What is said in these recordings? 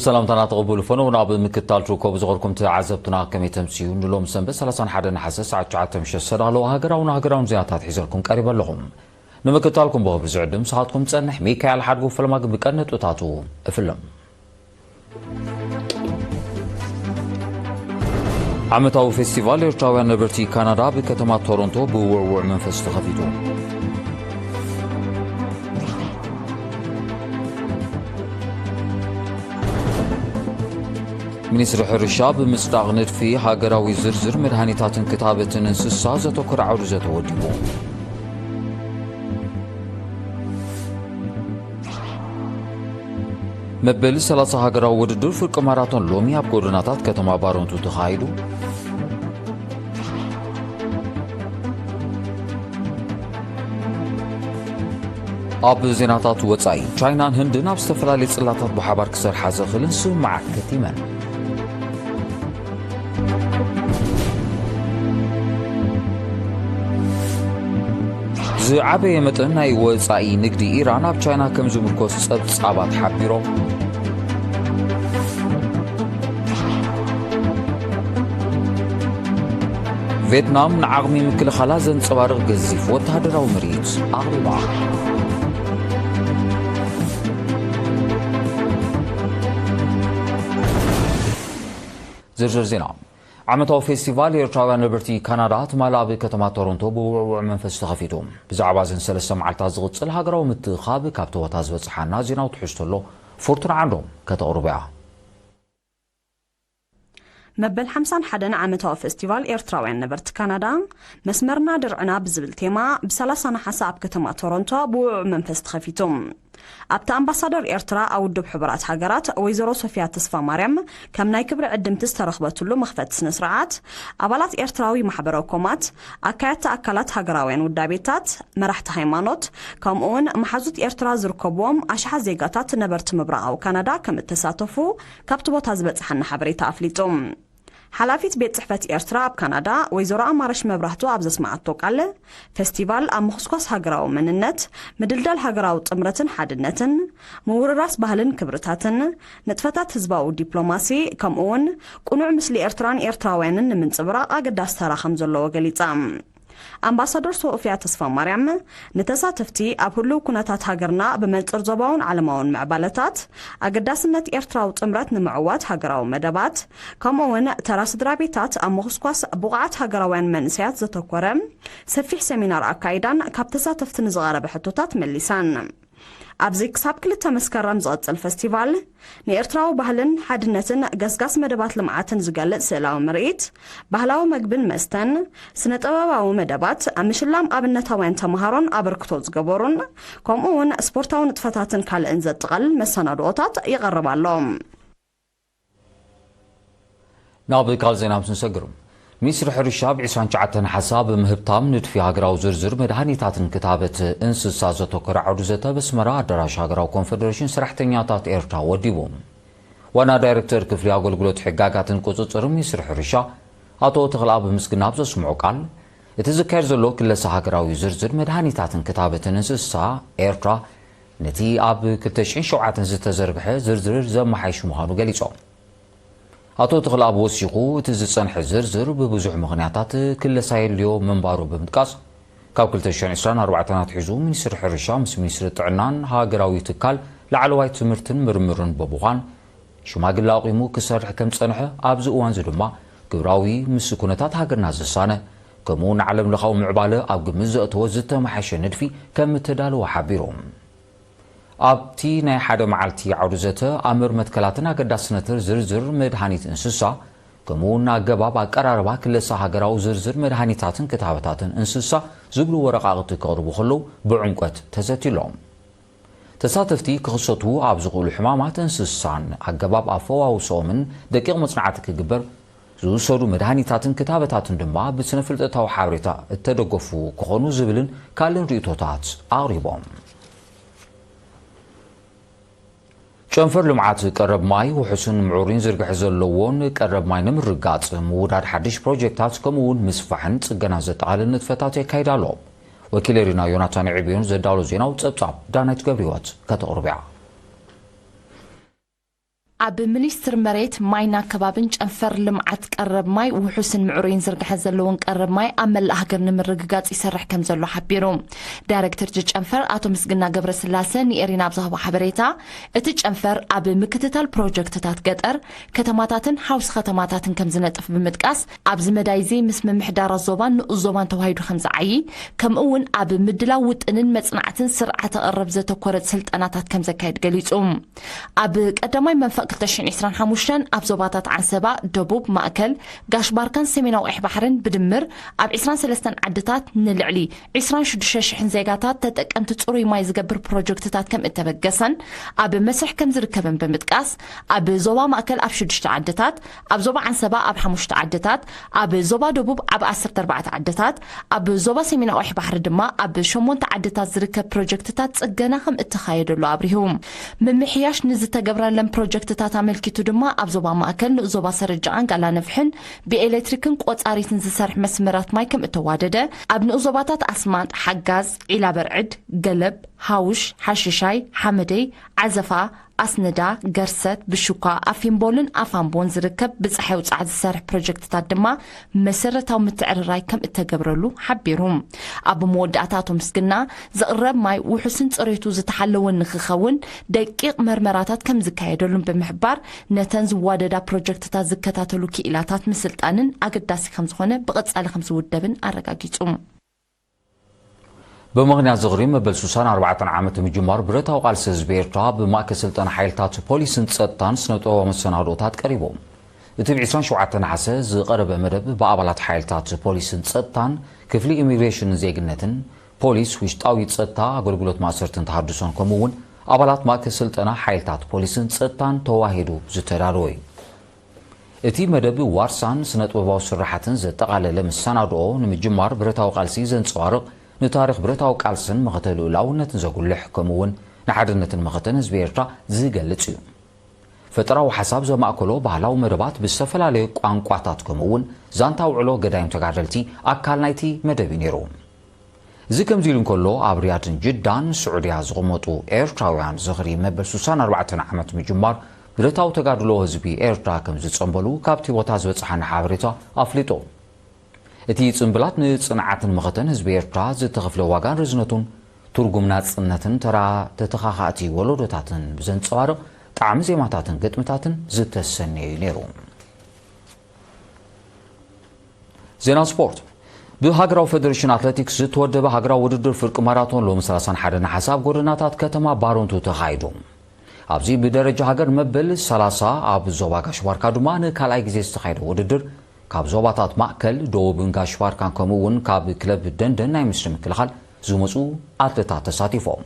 ሰላምታና ተቐበሉ። ፈነው ናብ ምክታል ትርከቡ ዝኸርኩም ተዓዘብትና ከመይ ተምስዩ? ንሎም ሰንበት ሰላሳን ሓደን ነሓሰ ሰዓት ትሽዓተ ምሸት ዝተዳለወ ሃገራውን ሃገራውን ዜናታት ሒዘልኩም ቀሪበ ኣለኹም። ንምክታልኩም ብኽብሪ ዝዕድም ንስኻትኩም ጸንሕ ሚካኤል ሓድጉ። ፈለማ ግን ብቀንዲ ነጥብታቱ እፍልም። ዓመታዊ ፌስቲቫል ኤርትራውያን ነበርቲ ካናዳ ኣብ ከተማ ቶሮንቶ ብውዕዉዕ መንፈስ ተኸፊቱ። ሚኒስትሪ ሕርሻ ብምጽዳቕ ንድፊ ሃገራዊ ዝርዝር መድሃኒታትን ክታበትን እንስሳ ዘተኮረ ዓውዲ ዘተ ወዲቡ። መበል ሰላሳ ሃገራዊ ውድድር ፍርቂ ማራቶን ሎሚ ኣብ ጎደናታት ከተማ ባሮንቱ ተኻይዱ። ኣብ ዜናታት ወጻኢ፣ ቻይናን ህንድን ኣብ ዝተፈላለዩ ጽላታት ብሓባር ክሰርሓ ዘኽእልን ስምምዓት ከቲመን። ዝዓበየ መጠን ናይ ወጻኢ ንግዲ ኢራን ኣብ ቻይና ከም ዝምርኮስ ጸብጻባት ሓቢሮም። ቬትናም ንዓቕሚ ምክልኻላ ዘንጸባርቕ ገዚፍ ወተሃደራዊ ምርኢት ኣቕሪባ። ዝርዝር ዜና። ዓመታዊ ፌስቲቫል ኤርትራውያን ነበርቲ ካናዳ ትማሊ ኣብ ከተማ ቶሮንቶ ብውዕዉዕ መንፈስ ተኸፊቱ። ብዛዕባ እዘን ሰለስተ መዓልታት ዝቕጽል ሃገራዊ ምትእኻብ ካብቲ ቦታ ዝበጽሓና ዜናዊ ትሕዝቶ ኣሎ። ፉርቱና ዓንዶም ከተቕርቦ እያ። መበል ሓምሳን ሓደን ዓመታዊ ፌስቲቫል ኤርትራውያን ነበርቲ ካናዳ፣ መስመርና ድርዕና ብዝብል ቴማ፣ ብ ሰላሳ ነሓሰ ኣብ ከተማ ቶሮንቶ ብውዕዉዕ መንፈስ ተኸፊቱ። ኣብቲ ኣምባሳደር ኤርትራ ኣብ ውድብ ሕቡራት ሃገራት ወይዘሮ ሶፊያ ተስፋማርያም ከም ናይ ክብሪ ዕድምቲ ዝተረኽበትሉ መኽፈቲ ስነ ስርዓት፣ ኣባላት ኤርትራዊ ማሕበራዊ ኮማት፣ ኣካየድቲ ኣካላት ሃገራውያን ውዳቤታት፣ መራሕቲ ሃይማኖት፣ ከምኡ'ውን መሓዙት ኤርትራ ዝርከብዎም ኣሽሓት ዜጋታት ነበርቲ ምብራቓዊ ካናዳ ከም እተሳተፉ ካብቲ ቦታ ዝበጽሓና ሓበሬታ ኣፍሊጡ። ሓላፊት ቤት ጽሕፈት ኤርትራ ኣብ ካናዳ ወይዘሮ ኣማረሽ መብራህቱ ኣብ ዘስመዓቶ ቃል፣ ፈስቲቫል ኣብ ምኹስኳስ ሃገራዊ መንነት፣ ምድልዳል ሃገራዊ ጥምረትን ሓድነትን፣ ምውርራስ ባህልን ክብርታትን፣ ንጥፈታት ህዝባዊ ዲፕሎማሲ፣ ከምኡ'ውን ቅኑዕ ምስሊ ኤርትራን ኤርትራውያንን ንምንጽብራቕ ኣገዳሲ ተራ ከም ዘለዎ ገሊጻ። ኣምባሳደር ሶፊያ ተስፋማርያም ንተሳተፍቲ ኣብ ህሉው ኩነታት ሃገርና ብመንጽር ዞባውን ዓለማውን ምዕባለታት፣ ኣገዳስነት ኤርትራዊ ጥምረት ንምዕዋት ሃገራዊ መደባት፣ ከምኡ'ውን ተራ ስድራ ቤታት ኣብ ምኹስኳስ ብቑዓት ሃገራውያን መንእሰያት ዘተኮረ ሰፊሕ ሰሚናር ኣካይዳን ካብ ተሳተፍቲ ንዝቐረበ ሕቶታት መሊሳን። ኣብዚ ክሳብ ክልተ መስከረም ዝቕጽል ፈስቲቫል፣ ንኤርትራዊ ባህልን ሓድነትን ገስጋስ መደባት ልምዓትን ዝገልጽ ስእላዊ ምርኢት፣ ባህላዊ መግብን መስተን፣ ስነ-ጥበባዊ መደባት፣ ኣብ ምሽላም ኣብነታውያን ተመሃሮን ኣበርክቶ ዝገበሩን፣ ከምኡ እውን ስፖርታዊ ንጥፈታትን ካልእን ዘጠቓልል መሰናድኦታት ይቐርብ ኣሎ። ናብ ካልእ ዜና ምስ ንሰግር፣ ሚኒስትሪ ሕርሻ ኣብ ዕስራን ትሽዓተን ሓሳብ ምህብታም ንድፊ ሃገራዊ ዝርዝር መድሃኒታትን ክታበት እንስሳ ዘተኮረ ዓውዲ ዘተ በስመራ ኣዳራሽ ሃገራዊ ኮንፈደሬሽን ሰራሕተኛታት ኤርትራ ወዲቡ። ዋና ዳይሬክተር ክፍሊ ኣገልግሎት ሕጋጋትን ቁጽጽር ሚኒስትሪ ሕርሻ ኣቶ ተኽለኣብ ምስግና ኣብ ዘስምዖ ቃል፣ እቲ ዝካየድ ዘሎ ክለሳ ሃገራዊ ዝርዝር መድሃኒታትን ክታበትን እንስሳ ኤርትራ ነቲ ኣብ ክልተ ሽሕን ሸውዓተን ዝተዘርግሐ ዝርዝር ዘመሓይሽ ምዃኑ ገሊጾም። ኣቶ ተኽለኣብ ወሲኹ፣ እቲ ዝጸንሐ ዝርዝር ብብዙሕ ምኽንያታት ክለሳ የድልዮ ምንባሩ ብምጥቃስ፣ ካብ ክልተ ሽሕን ዕስራን ኣርባዕተን ኣትሒዙ ሚኒስትሪ ሕርሻ ምስ ሚኒስትሪ ጥዕናን ሃገራዊ ትካል ላዕለዋይ ትምህርትን ምርምርን ብምዃን ሽማግለ ኣቑሙ ክሰርሕ ከም ዝጸንሐ፣ ኣብዚ እዋንዚ ድማ ግብራዊ ምስ ኩነታት ሃገርና ዝሳነ፣ ከምኡ ንዓለም ለኻዊ ምዕባለ ኣብ ግምት ዘእተወ ዝተመሓሸ ንድፊ ከም እተዳለወ ሓቢሩ። ኣብቲ ናይ ሓደ መዓልቲ ዓውዲ ዘተ ኣምር መትከላትን ኣገዳስነትን ዝርዝር መድሃኒት እንስሳ፣ ከምኡ እውን ኣገባብ ኣቀራርባ ክለሳ ሃገራዊ ዝርዝር መድሃኒታትን ክታበታትን እንስሳ ዝብሉ ወረቓቕቲ ከቕርቡ ከለዉ ብዕምቆት ተዘትዩሎም። ተሳተፍቲ ክኽሰቱ ኣብ ዝኽእሉ ሕማማት እንስሳን ኣገባብ ኣፈዋውስኦምን ደቂቕ መጽናዕቲ ክግበር፣ ዝውሰዱ መድሃኒታትን ክታበታትን ድማ ብስነ ፍልጠታዊ ሓበሬታ እተደገፉ ክኾኑ ዝብልን ካልእን ርእይቶታት ኣቕሪቦም። ጨንፈር ልምዓት ቀረብ ማይ ውሑስን ምዕሩይን ዝርግሐ ዘለዎን ቀረብ ማይ ንምርጋጽ ምውዳድ ሓድሽ ፕሮጀክታት ከምኡ እውን ምስፋሕን ጽገናን ዘጠቓልል ንጥፈታት የካይድ ኣሎ። ወኪል ኤሪና ዮናታን ዕብዮን ዘዳሎ ዜናዊ ጸብጻብ ዳናይት ገብረህይወት ከተቕርብ እያ። ኣብ ሚኒስትር መሬት፣ ማይን ኣከባብን ጨንፈር ልምዓት ቀረብ ማይ ውሑስን ምዕሩይን ዝርግሐ ዘለዎን ቀረብ ማይ ኣብ መላእ ሃገር ንምርግጋጽ ይሰርሕ ከም ዘሎ ሓቢሩ። ዳይሬክተር እቲ ጨንፈር ኣቶ ምስግና ገብረስላሰ ንኤሪና ኣብ ዝሃቦ ሓበሬታ፣ እቲ ጨንፈር ኣብ ምክትታል ፕሮጀክትታት ገጠር፣ ከተማታትን ሓውሲ ከተማታትን ከም ዝነጥፍ ብምጥቃስ፣ ኣብዚ መዳይ እዚ ምስ ምምሕዳራት ዞባን ንኡስ ዞባን ተዋሂዱ ከም ዝዓዪ፣ ከምኡ እውን ኣብ ምድላው ውጥንን መጽናዕትን ስርዓተ ቀረብ ዘተኮረ ስልጠናታት ከም ዘካየድ ገሊጹ። ኣብ ቀዳማይ መንፈቅ ክልተ ሽሕን ዕስራን ሓሙሽተን ኣብ ዞባታት ዓንሰባ፣ ደቡብ፣ ማእከል፣ ጋሽ ባርካን ሰሜናዊ ቀይሕ ባሕርን ብድምር ኣብ ዕስራን ሰለስተን ዓድታት ንልዕሊ ዕስራን ሽዱሽተ ሽሕን ዜጋታት ተጠቀምቲ ጽሩይ ማይ ዝገብር ፕሮጀክትታት ከም እተበገሰን ኣብ መስርሕ ከም ዝርከብን ብምጥቃስ፣ ኣብ ዞባ ማእከል ኣብ ሽዱሽተ ዓድታት፣ ኣብ ዞባ ዓንሰባ ኣብ ሓሙሽተ ዓድታት፣ ኣብ ዞባ ደቡብ ኣብ ዓሰርተ ኣርባዕተ ዓድታት፣ ኣብ ዞባ ሰሜናዊ ቀይሕ ባሕሪ ድማ ኣብ ሸሞንተ ዓድታት ዝርከብ ፕሮጀክትታት ጽገና ከም እተኻየደሉ ኣብሪሁ። ምምሕያሽ ንዝተገብረለን ፕሮጀክትታት ኣመልኪቱ ድማ ኣብ ዞባ ማእከል ንኡስ ዞባ ሰረጃዓን ጋላ ነፍሕን ብኤሌክትሪክን ቆጻሪትን ዝሰርሕ መስመራት ማይ ከም እተዋደደ፣ ኣብ ንኡስ ዞባታት ኣስማጥ፣ ሓጋዝ፣ ዒላ በርዕድ፣ ገለብ፣ ሃውሽ፣ ሓሽሻይ፣ ሓመደይ፣ ዓዘፋ፣ ኣስነዳ፣ ገርሰት፣ ብሹኳ፣ ኣፊምቦልን ኣፋምቦን ዝርከብ ብጸሓይ ውጽዓት ዝሰርሕ ፕሮጀክትታት ድማ መሰረታዊ ምትዕርራይ ከም እተገብረሉ ሓቢሩ። ኣብ መወዳእታ ኣቶ ምስግና፣ ዝቕረብ ማይ ውሑስን ጽሬቱ ዝተሓለወን ንክኸውን ደቂቕ መርመራታት ከም ዝካየደሉን ብምሕባር፣ ነተን ዝዋደዳ ፕሮጀክትታት ዝከታተሉ ክኢላታት ምስልጣንን ኣገዳሲ ከም ዝኾነ ብቐጻሊ ከም ዝውደብን ኣረጋጊጹ። ብምኽንያት ዝኽሪ መበል ስሳን ኣርባዕተን ዓመት ምጅማር ብረታዊ ቃልሲ ህዝቢ ኤርትራ ብማእከል ስልጠና ሓይልታት ፖሊስን ጸጥታን ስነ-ጥበባዊ መሰናድኦታት ቀሪቡ። እቲ ብ ዕስራን ሸውዓተን ነሓሰ ዝቐረበ መደብ ብኣባላት ሓይልታት ፖሊስን ጸጥታን፣ ክፍሊ ኢሚግሬሽንን ዜግነትን፣ ፖሊስ፣ ውሽጣዊ ጸጥታ፣ ኣገልግሎት ማእሰርትን ተሃድሶን፣ ከምኡ እውን ኣባላት ማእከል ስልጠና ሓይልታት ፖሊስን ጸጥታን ተዋሂዱ ዝተዳለወ እዩ። እቲ መደብ ዋርሳን ስነ-ጥበባዊ ስርሓትን ዘጠቓለለ መሰናድኦ፣ ንምጅማር ብረታዊ ቃልሲ ዘንጸባርቕ፣ ንታሪኽ ብረታዊ ቃልስን መኸተ ልኡላውነትን ዘጉልሕ፣ ከምኡ እውን ንሓድነትን መኸተን ህዝቢ ኤርትራ ዝገልጽ እዩ። ፈጠራዊ ሓሳብ ዘማእከሎ ባህላዊ መደባት ብዝተፈላለዩ ቋንቋታት፣ ከምኡ እውን ዛንታ ውዕሎ ገዳይም ተጋደልቲ ኣካል ናይቲ መደብ እዩ ነይሩ። እዚ ከምዚ ኢሉ እንከሎ፣ ኣብ ሪያድን ጅዳን ስዑድያ ዝቕመጡ ኤርትራውያን ዝኽሪ መበል ስሳን ኣርባዕተን ዓመት ምጅማር ብረታዊ ተጋድሎ ህዝቢ ኤርትራ ከም ዝጸንበሉ ካብቲ ቦታ ዝበጽሓና ሓበሬታ ኣፍሊጡ። እቲ ጽንብላት ንጽንዓትን መኸተን ህዝቢ ኤርትራ ዝተኸፍለ ዋጋን ርዝነቱን፣ ትርጉም ናጽነትን ተራ ተተኻኻእቲ ወለዶታትን ብዘንጸባርቕ ጣዕሚ ዜማታትን ግጥምታትን ዝተሰነየ እዩ ነይሩ። ዜና ስፖርት። ብሃገራዊ ፌደሬሽን ኣትሌቲክስ ዝተወደበ ሃገራዊ ውድድር ፍርቂ ማራቶን ሎሚ ሰላሳን ሓደን ነሓሰ ኣብ ጎደናታት ከተማ ባረንቱ ተኻይዱ። ኣብዚ ብደረጃ ሃገር መበል ሰላሳ ኣብ ዞባ ጋሽ ባርካ ድማ ንካልኣይ ግዜ ዝተኻየደ ውድድር ካብ ዞባታት ማእከል፣ ደቡብን ጋሽ ባርካን ከምኡ እውን ካብ ክለብ ደንደን ናይ ምስሪ ምክልኻል ዝመጹ ኣትሌታት ተሳቲፎም።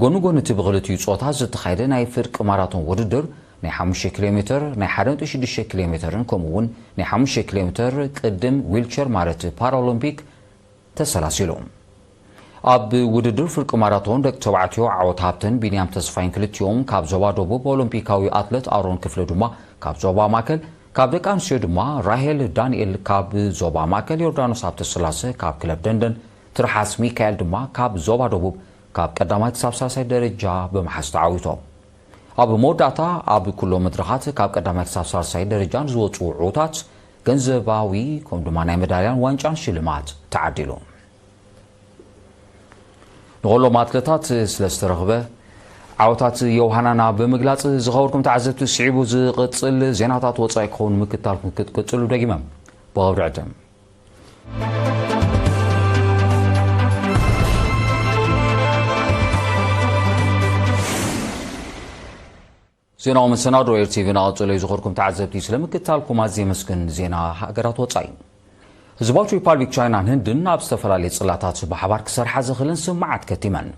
ጎኒ ጎኒ እቲ ብኽልቲኡ ጾታ ዝተኻየደ ናይ ፍርቂ ማራቶን ውድድር ናይ ሓሙሽተ ኪሎ ሜትር፣ ናይ ሓደ ነጥቢ ሽዱሽተ ኪሎ ሜትርን ከምኡ እውን ናይ ሓሙሽተ ኪሎ ሜትር ቅድም ዊልቸር ማለት ፓራኦሎምፒክ ተሰላሲሉ። ኣብ ውድድር ፍርቂ ማራቶን ደቂ ተባዕትዮ ዓወት ሃብተን ቢንያም ተስፋይን ክልቲኦም ካብ ዞባ ደቡብ ኦሎምፒካዊ ኣትለት ኣሮን ክፍለ ድማ ካብ ዞባ ማእከል፣ ካብ ደቂ ኣንስትዮ ድማ ራሄል ዳንኤል ካብ ዞባ ማእከል፣ ዮርዳኖስ ሃብተስላሰ ካብ ክለብ ደንደን፣ ትርሓስ ሚካኤል ድማ ካብ ዞባ ደቡብ ካብ ቀዳማይ ክሳብ ሳልሳይ ደረጃ ብምሓዝ ተዓዊቶም። ኣብ መወዳእታ ኣብ ኩሎም መድረኻት ካብ ቀዳማይ ክሳብ ሳልሳይ ደረጃ ንዝወፁ ዕዉታት ገንዘባዊ ከምኡ ድማ ናይ መዳልያን ዋንጫን ሽልማት ተዓዲሉ። ንኹሎም ኣትለታት ስለ ዝተረኽበ ዓወታት ዮውሃናና ብምግላፅ ዝኸበርኩም ተዓዘብቲ ስዒቡ ዝቕፅል ዜናታት ወፃኢ ክኸውን ምክታልኩም ክትቅፅሉ ደጊመ ብኽብሪ ዕድም። ዜናዊ መሰናዶ ኤር ቲቪ እናቐጸለ እዩ። ዝኸርኩም ተዓዘብቲ ስለ ምክታልኩም ኣዝየ የመስግን። ዜና ሃገራት ወጻኢ። ህዝባዊት ሪፓብሊክ ቻይናን ህንድን ኣብ ዝተፈላለየ ጽላታት ብሓባር ክሰርሓ ዝኽእለን ስምምዓት ከቲመን።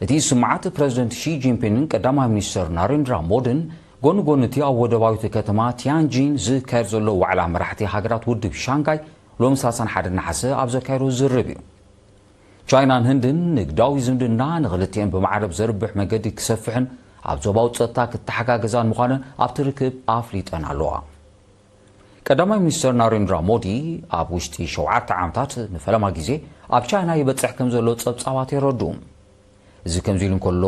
እቲ ስምምዓት ፕረዚደንት ሺ ጂንፒንግን ቀዳማይ ሚኒስተር ናሬንድራ ሞድን ጎኒ ጎኒ እቲ ኣብ ወደባዊት ከተማ ቲያንጂን ዝካየድ ዘሎ ዋዕላ መራሕቲ ሃገራት ውድብ ሻንጋይ ሎሚ ሰላሳን ሓደን ነሓሰ ኣብ ዘካየዶ ዝርርብ እዩ። ቻይናን ህንድን ንግዳዊ ዝምድና ንኽልቲኤን ብማዕረብ ዘርብሕ መገዲ ክሰፍሕን ኣብ ዞባዊ ጸጥታ ክተሓጋገዛን ምዃነን ኣብቲ ርክብ ኣፍሊጠን ኣለዋ። ቀዳማይ ሚኒስተር ናሬንድራ ሞዲ ኣብ ውሽጢ ሸውዓተ ዓመታት ንፈለማ ግዜ ኣብ ቻይና ይበጽሕ ከም ዘሎ ጸብጻባት የረድኡ። እዚ ከምዚ ኢሉ እንከሎ፣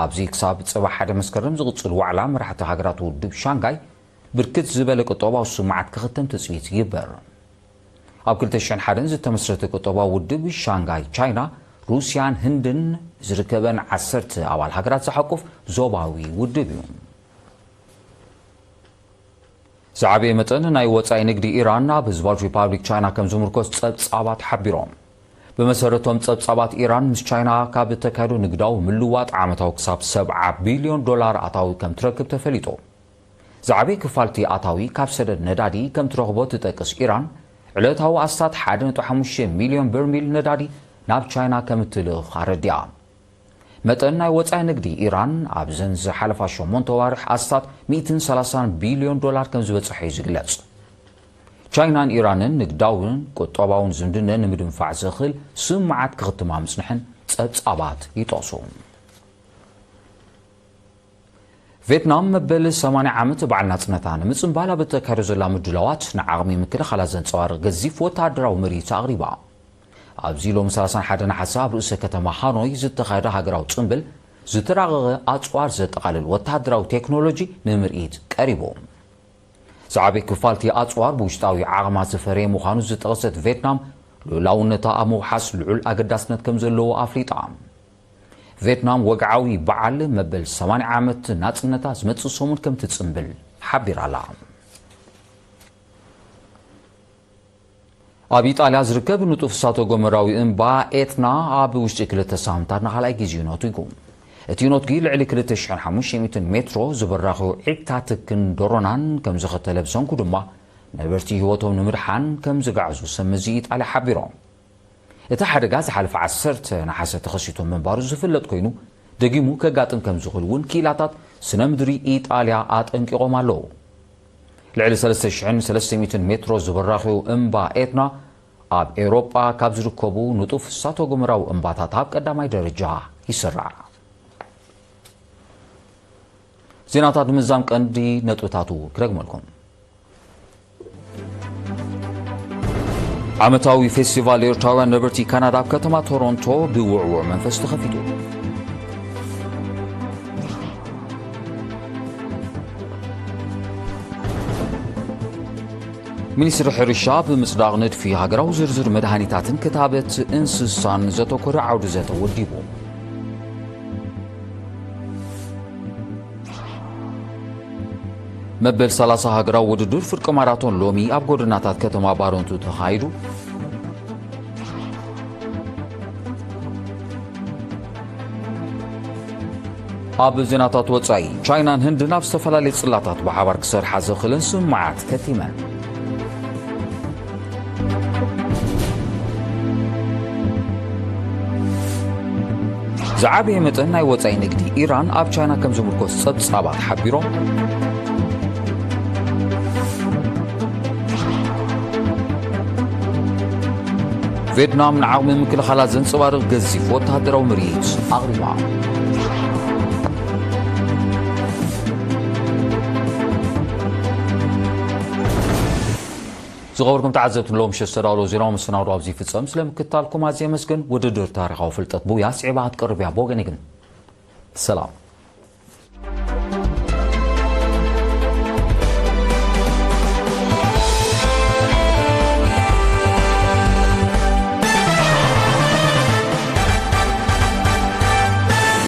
ኣብዚ ክሳብ ጽባሕ ሓደ መስከረም ዝቕጽል ዋዕላ መራሕቲ ሃገራት ውድብ ሻንጋይ ብርክት ዝበለ ቁጠባዊ ስምዓት ክኽተም ትጽቢት ይግበር። ኣብ ክልተ ሽሕን ሓደን ዝተመስረተ ቁጠባዊ ውድብ ሻንጋይ ቻይና፣ ሩስያን ህንድን ዝርከበን ዓሰርተ ኣባል ሃገራት ዝሓቁፍ ዞባዊ ውድብ እዩ። ዝዓበየ መጠን ናይ ወጻኢ ንግዲ ኢራን ናብ ህዝባዊት ሪፓብሊክ ቻይና ከም ዝምርኮስ ጸብጻባት ሓቢሮም። ብመሰረቶም ጸብጻባት ኢራን ምስ ቻይና ካብ እተካየዶ ንግዳዊ ምልዋጥ ዓመታዊ ክሳብ ሰብዓ ቢልዮን ዶላር ኣታዊ ከም ትረክብ ተፈሊጡ። ዝዓበየ ክፋልቲ ኣታዊ ካብ ሰደድ ነዳዲ ከም ትረኽቦ ትጠቅስ ኢራን፣ ዕለታዊ ኣስታት ሓደ ነጥቢ ሓሙሽተ ሚልዮን በርሚል ነዳዲ ናብ ቻይና ከም እትልእኽ ኣረዲኣ። መጠን ናይ ወጻኢ ንግዲ ኢራን ኣብዘን ዝሓለፋ ሸሞንተ ዋርሕ ኣስታት ሚእትን ሰላሳን ቢልዮን ዶላር ከም ዝበጽሐ እዩ ዝግለጽ። ቻይናን ኢራንን ንግዳውን ቁጠባውን ዝምድነን ንምድንፋዕ ዘኽእል ስምምዓት ክኽትማ ምጽንሐን ጸብጻባት ይጠቕሱ። ቬትናም መበል ሰማንያ ዓመት በዓል ናጽነታ ንምጽንባል ኣብ እተካይዶ ዘላ ምድላዋት ንዓቕሚ ምክልኻላ ዘንጸባርቕ ገዚፍ ወተሃደራዊ ምርኢት ኣቕሪባ። ኣብዚ ሎሚ ሰላሳን ሓደን ነሓሰ ኣብ ርእሰ ከተማ ሃኖይ ዝተኻየደ ሃገራዊ ጽምብል፣ ዝተራቐቐ ኣጽዋር ዘጠቓልል ወተሃደራዊ ቴክኖሎጂ ንምርኢት ቀሪቡ። ዝዓበየ ክፋልቲ ኣጽዋር ብውሽጣዊ ዓቕማ ዝፈረየ ምዃኑ ዝጠቐሰት ቬትናም፣ ልኡላውነታ ኣብ ምውሓስ ልዑል ኣገዳስነት ከም ዘለዎ ኣፍሊጣ። ቬትናም ወግዓዊ በዓል መበል ሰማንያ ዓመት ናጽነታ ዝመጽእ ሰሙን ከም ትጽምብል ሓቢራ ኣላ። ኣብ ኢጣልያ ዝርከብ ንጡፍ እሳተ ጎመራዊ እምባ ኤትና ኣብ ውሽጢ ክልተ ሳምንታት ንኻልኣይ ግዜኡ ነቲጉ። እቲ ነትጊ ልዕሊ ክልተ ሽሕን ሓሙሽተ ሚእትን ሜትሮ ዝበራኹ ዒግታት ትክን ደሮናን ከም ዘኸተለ ብሰንኩ ድማ ነበርቲ ህይወቶም ንምድሓን ከም ዝጋዕዙ ሰብ መዚ ኢጣልያ ሓቢሮም። እቲ ሓደጋ ዝሓለፈ ዓሰርተ ነሓሰ ተኸሲቱ ምንባሩ ዝፍለጥ ኮይኑ፣ ደጊሙ ከጋጥም ከም ዝኽእል እውን ክኢላታት ስነ ምድሪ ኢጣልያ ኣጠንቂቖም ኣለዉ። ልዕሊ ሰለስተ ሽሕን ሰለስተ ሚእትን ሜትሮ ዝበራኽዩ እምባ ኤትና ኣብ ኤውሮጳ ካብ ዝርከቡ ንጡፍ እሳተ ጎመራዊ እምባታት ኣብ ቀዳማይ ደረጃ ይስራዕ። ዜናታት ምዛም ቀንዲ ነጥብታቱ ክደግመልኩም። ዓመታዊ ፌስቲቫል ኤርትራውያን ነበርቲ ካናዳ ኣብ ከተማ ቶሮንቶ ብውዕዉዕ መንፈስ ተኸፊቱ። ሚኒስትሪ ሕርሻ ብምጽዳቕ ንድፊ ሃገራዊ ዝርዝር መድሃኒታትን ክታበት እንስሳን ዘተኮረ ዓውዲ ዘተ ወዲቡ። መበል ሰላሳ ሃገራዊ ውድድር ፍርቂ ማራቶን ሎሚ ኣብ ጎደናታት ከተማ ባረንቱ ተኻይዱ። ኣብ ዜናታት ወጻኢ፣ ቻይናን ህንድን ኣብ ዝተፈላለየ ጽላታት ብሓባር ክሰርሓ ዘኽእለን ስምምዓት ከቲመን። ዝዓበየ መጠን ናይ ወጻኢ ንግዲ ኢራን ኣብ ቻይና ከም ዝምርኮስ ጸብጻባት ሓቢሮም። ቬትናም ንዓቕሚ ምክልኻላ ዘንጸባርቕ ገዚፍ ወተሃደራዊ ምርኢት ኣቕሪባ። ዝኸበርኩም ተዓዘብቲ፣ ንሎሚ ምሸት ዝተዳለወ ዜናዊ መሰናዶ ኣብዚ ይፍጸም። ስለ ምክትታልኩም ኣዝየ የመስግን። ውድድር ታሪኻዊ ፍልጠት ብውያ ስዒባ ክትቀርብ እያ። ብወገነይ ግን ሰላም።